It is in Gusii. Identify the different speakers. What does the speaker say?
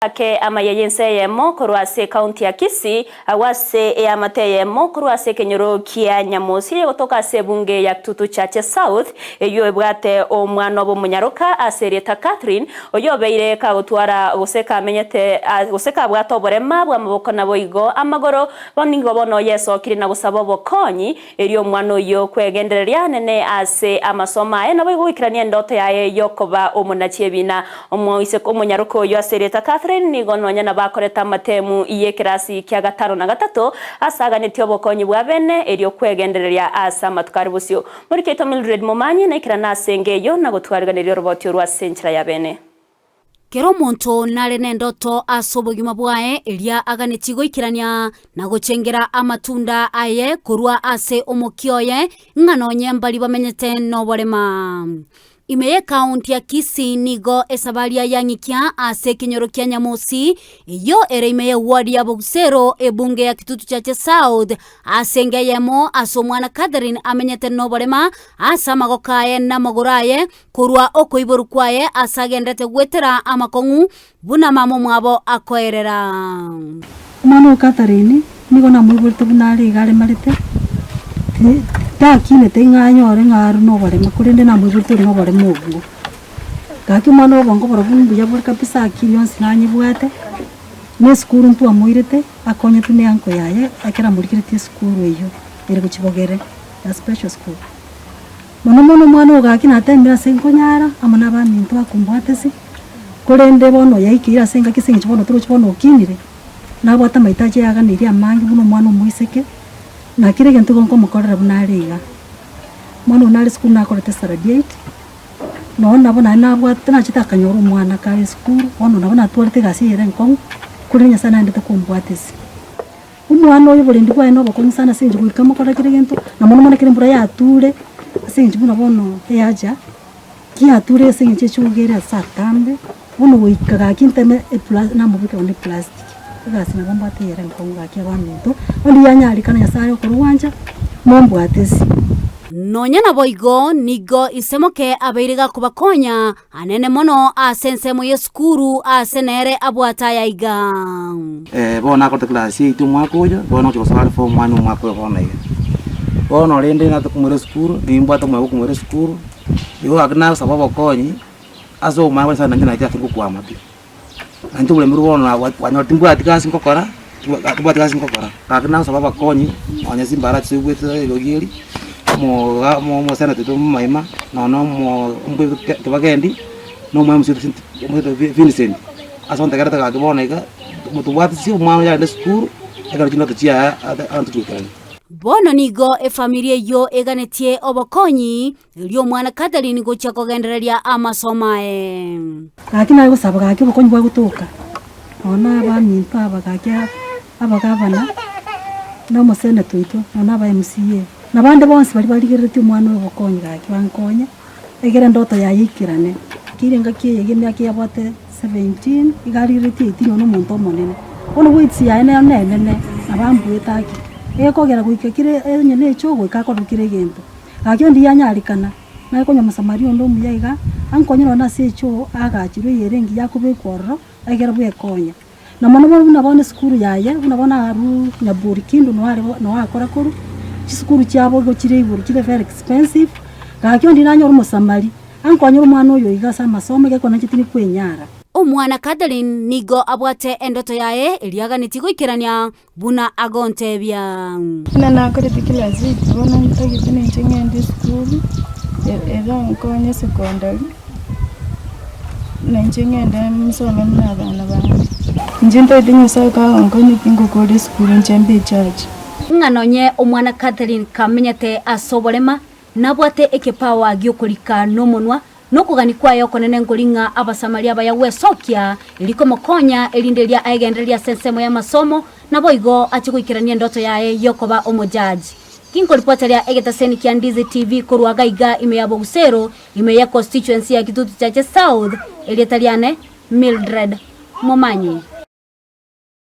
Speaker 1: Ake amaya y'ense eyemo korwa ase ekaunti ya Kisii, agwo ase eamate eyemo korwa ase ekenyoro kia Nyamosi egotoka ase ebunge ya Kitutu Chache South, eyio ebwate omwana obo omonyaroka ase erieta Catherine, oyio obeire kagotwara gose kamenyete gose kabwate oborema bw'amaboko naboigo amagoro, bono nigo bono yesokire na gosaba obokonyi Erio omwana oyio kwegendereria anene ase amasomo aye, naboigo goikerania endoto yaye y'okoba omonachi ebina. Omoiseke omonyaroke oyio ase erieta Catherine nigo nonya nabo akorete amatemu y'ekerasi kia gatano na gatato ase aganetie obokonyi bwa bene erio kwegendereria ase amatuko are bosio. Morikeito Mildred Momanyi naikerane ase enga eyio na gotwariganeria oroboti orwo ase enchera ya bene.
Speaker 2: Kera omonto nare nendoto ase obogima bwaye eria aganetie goikerania na gochengera amatunda aye korwa ase omokia oye, ng'a nonye mbaria bamenyete noborema. Ime y'ekaunti ya Kisii nigo esabaria yang'ikia ase ekenyoro kia Nyamosi, eyio ere ime y'eward ya Bogusero, ebunge ya Kitutu Chache South, ase enga eyemo ase omwana Catherine amenyete noborema ase amagoko aye na amagoro aye, Korwa okoiborwa kwaye ase agenderete goetera amakong'u, buna mama omwabo akoerera.
Speaker 3: Omwana o Catherine nigo namoiborete buna are iga aremarete, ti takinete ng'a anyore ng'a are na oborema korende namoiborete ore na oborema obwo. Gaki omwana obongo borobwo mbuya bore kabisa akili yonsi nanyebwate, na esukuru ntwamoirete akonyetwe na euncle yaye ekero amorigeretie esukuru eywo ere gochia bogere ya special school. Mono mono omwana oo gaki nateemire ase nkonyara amo nabaminto akombwatese, korende bono yaikeire ase engaki ase eng'encho bono torochi bono okinire, nabwate amaitaji ayaganeirie amange buna omwana omoiseke, na kera egento igo nkomokorera buna are iga. Omwana oyo nare esukuru nakorete standard eight, nonya nabo naende nabwate nachete akanyora omwana kare esukuru, bono nabo natwarete egasi eye ere enkong'u, korende Nyasaye naendete kombwatisia. Omwana oyo oborendi bwaye nobokong'u sana ase eng'encho goika mokore kera egento, na mono mono ekero embura yature, ase eng'encho buna bono eyacha, ki yature ase eng'encho echogo ere ase atambe, bono goika gaki nteme epla namobekera onde eplastic, egasi nabo mbwate eyere enkong'u gaki abaminto, onde yanyarekana Nyasaye are okoro gwancha, mombwate ase.
Speaker 2: Nonya naboigo, nigo ise moke abeire gakobakonya Anene mono ase ensemo y'esukuru aase nere abwate aya iga.
Speaker 4: Bono nakorete class eight omwaka oyo, bono ngochia gosoa are form one omwaka oyo bono iga. Bono rende natoka komoira esukuru, nimbwate omoyo bwa komoira esukuru, igo gaki nasaba obokonyi, ase obomani bwa Nyasaye nainche nacha ase ngokwama pi. Nainche oboremi bono nabwati kwanyora timbwati gasi ngokora, timbwati gasi ngokora, gaki nasaba abakonyi, nonye chimbara chiigwete eriogi eri, omoga omoseneta oito omomaima, nonya omo kibagendi, na omo MC oito Vincent, ase ontegerete gaki bono iga, motobwatisi omwana oyo agende esukuru, ekero chindoto chiaye abanto toikeranie.
Speaker 2: Bono nigo efamiri eyio eganetie obokonyi, Erio omwana Catherine gochia kogendereria amasomo aye.
Speaker 3: Gaki naye gosaba gaki obokonyi bwa gotoka, nonya na abaminto aba gaki abagavana, na omoseneta oito, nonya na aba MCA, na bande bonsi baria barigereretie omwana oyo obokonyi gaki bankonye, egere endoto yaye eikerane. Kera engaki eye iga emiaka yabwate 17, iga arigereretie 18 nonya omonto omonene. Bono weights yaye nero nenene, nabo ambuete ake, egekogera goika kere onye na echoo goika akorwe kera egento. Gaki onde yanyarekana, naye konya Omosamaria onde omuya iga, ankonye nonya ase echoo aagachirwe eyere engiya akobekwa ororo, egere bwekonya. Na mono mono buna bono esukuru yaye, buna bono aruu Nyaburi Kindu noo are noo akora korwa, chisukuru chiabo igo chire igoro chire very expensive, gaki onde nanyore Omosamari, ankonyere omwana oyo iga ase amasomo egekone inche tindi kwenyara.
Speaker 2: Omwana Catherine nigo abwate endoto yaye eria aganetie goikerania Buna agontebia.
Speaker 5: Buna nakorete kila siku, bono ntagete ninche ng'ende esukuru, erankonye secondary, nainche ng'ende nsome buna abana bande. Inche ntagete Nyasaye kagonkonya tingokora esukuru inche mbe echachi.
Speaker 2: Ng'a nonye omwana Catherine kamenyete ase oborema, nabwate ekepawa gi'okorika nomonwa, Nokogania kwaye okonene nkori ng'a Abasamaria abaya gwesokia, erio komokonya, erinde erio aegendererie ase ensemo y'amasomo, naboigo ache goikerania endoto yaye y'okoba omojaji. Ginkoripoteria egetaseni kia Ndizi TV korwa gaiga ime ya Bogusero, ime ye constituency ya Kitutu Chache South, erieta riane Mildred Momanyi.